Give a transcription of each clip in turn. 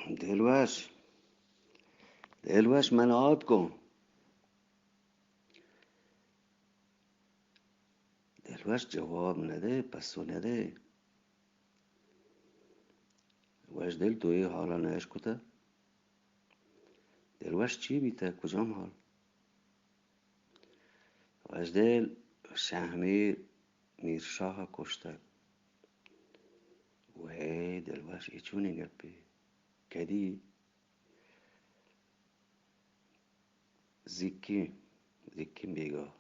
دلوش، دلوش، من آتکوں. دلوش جواب ندے، پسو ندے. وشدل، تو اے حالا نہ اشکتہ؟ دلوش، چی بیتہ؟ کجام حال؟ وشدل، شہمیر میر شاہ کشتگ. وے دلوش، اے چونیں گپے؟ کدی؟ زیکیں، زیکیں بیگاہ.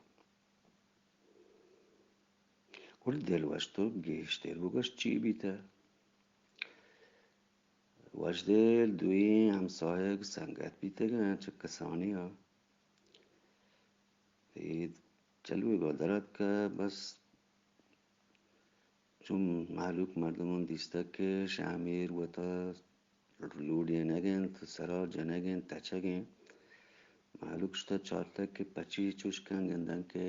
گڑا دلوش، تو گیشتر بگوش چی بیتہ؟ وشدل، دوئیں ہمساہگ سنگت بیتگاں چہ کسانی ءَ. اے چلوے گو دراتکہ، بس چون مہلوک مردماں دیستگ کہ شہمیر وتا لوڈینگ انت، سرا جنگ انت، تچگ انت. مہلوک شتہ چارتگ کہ پچی چوش کن، گندن کہ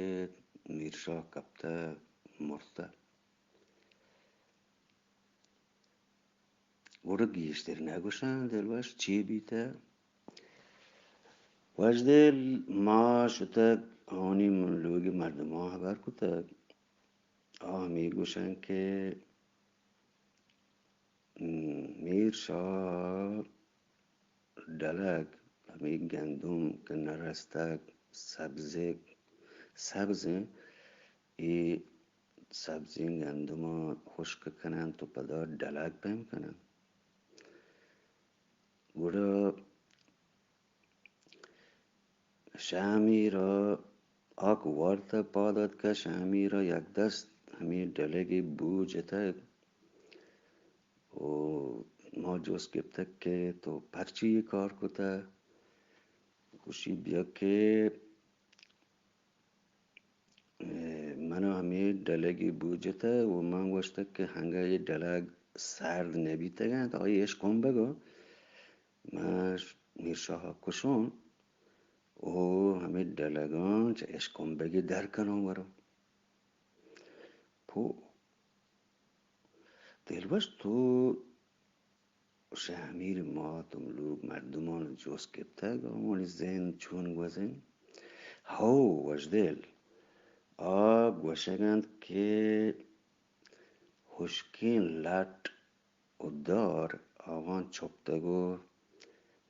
میر شاہ کپتہ، مرتہ. گڑا گیشتر نہ گوشاں دلوش چی بیتہ. وشدل، ما شتگ آنی من لوگ مردماں ہبر کتگ. آ ہمے گوشن کہ میر شاہ ڈلگ، ہمے گندم کہ نہ رستگ، سبزگ، سبز انت، اے سبزیں گندماں ہشک کننت و پدا ڈلگ پیم کننت. گڑا شہمیر ءَ آ کہ وارتہ پاد آتکہ، شہمیر ءَ یک دست ہمے ڈلگے بو جتگ و ما جست گپتگ کہ تو پرچی اے کار کتہ؟ گوشی بیا کہ من ءَ ہمے ڈلگے بو جتہ و من گوشتگ کہ ہنگہ اے ڈلگ سرد نہ بیتگ انت، آئی اشکمبگ ءَ من میر شاہ ءَ کشوں و ہمے ڈلگاں چہ اشکمبگے در کناں وروں. پو دلوش، تو شہمیر مات و لوگ مردمان جست گپتگ، آوانی ذہن چون گوزن؟ ہو وشدل، آ گوشگ انت کہ ہشکیں لٹ و دار آوان چپتگ و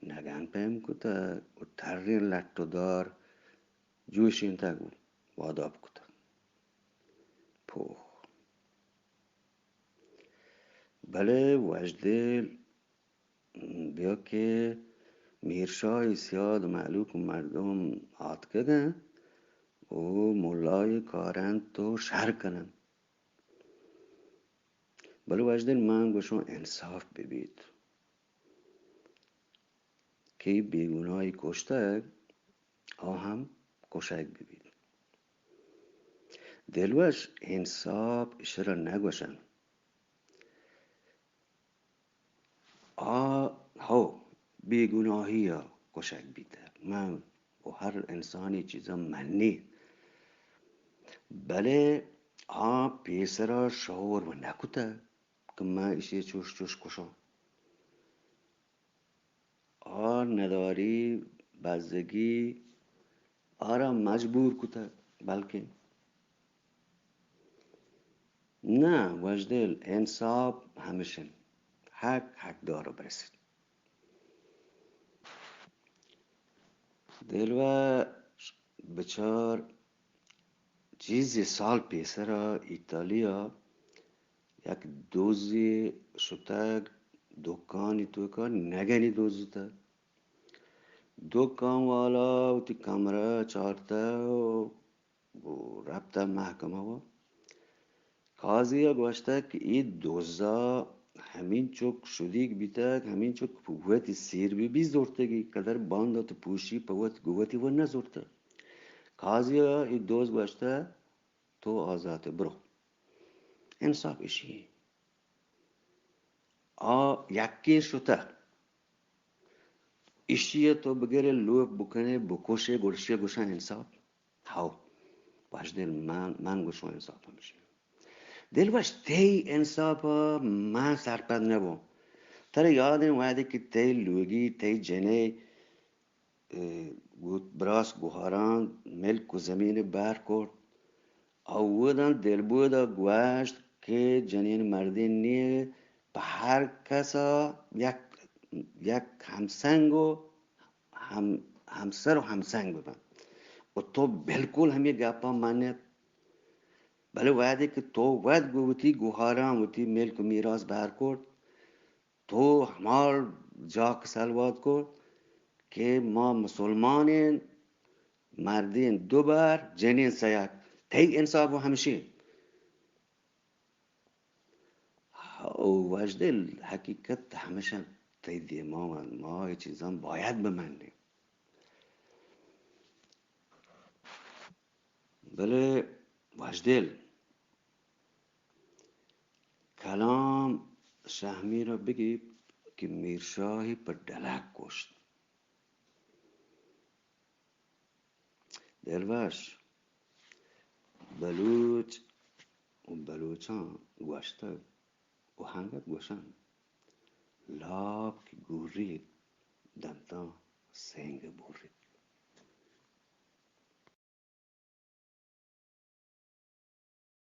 نگن پیم کتگ و تریں لٹ و دار جوشینتگ و واداب کتگ. پوہ. بلے وشدل، بیا کہ میر شاہ ءِ سیاد مہلوک مردم آتکگ انت و ملائے کار انت و شر کن انت. بلے وشدل، من گوشوں انصاف بہ بیت کہ اے بے گناہی کشتگ، آ ہم کشگ بہ بیت. دلوش، انصاف اشرا نہ گوشن. آ ہو بے گناہی ءَ کشگ بیتہ. من و ہر انسانی چیزاں منی، بلے آ پیسرا شور و نہ کتہ کہ من ایشی چوش چوش کشاں. آ نداری، بزگی آرا مجبور کتہ، بلکیں نہ، وشدل، انصاف ہمیش انت، حق حقدار ءَ برسیت. دلوش، بچار، چیزے سال پیسرا ایتالیا یک دزے شتگ دکانی توکا، نگنی دزتگ. دکان والا وتی کمرہ چارتہ و رپتہ محکمہ و قاضی ءَ گوشتگ کہ اے دزا ہمینچک شدیگ بیتگ، ہمینچک پہ وتی سیر بہ بی زرتگی، قدر باند ات پوشی پہ وت گوں وتی و نہ زرتگ. قاضی ءَ اے دز گوشتہ تو آزات ئے، برو. انصاف اشی انت. آ یکے شتہ، اشی ءَ تو بگرے لوپ بکنے بکشے، گڑشی گوشاں انصاف؟ ہاو، وشدل، من، من گوشوں انصاف ہمیش انت. دلوش، تئی انصاف ءَ من سرپد نہ بوں. ترا یاد ایں وہدے کہ تئی لوگی، تئی جنے، اے، گوت براس گوہاراں ملک و زمین بہر کرت۔ آوداں دلبودا گوشت کہ جنین مردین نیے، پہ ہر کسا یک، یک ہمسنگ و ہم، ہمسر و ہمسنگ ببنت۔ و تو بالکل ہمے گپاں منت۔ بلے وہدے کہ تو وت گوں وتی گوہاراں وتی ملک و میراث بہر کرت، تو ہما جاک سلوات کرت کہ ما مسلمانیں، مردین دو بر، جنین سیک۔ تئی انصاف و ہمشی۔ او وجدل، حقیقت ہمیشہ تئی دیما انت، ما اے چیزاں باید بمنیں۔ بلے وجدل، کلام شہمیر ءَ بگیپ کہ میر شاہی پہ ڈلک کشت۔ دلوش، بلوچ و بلوچاں گوشتگ و ہنگت گوشنت، لاپ کہ گوریت، دنتاں سیم۔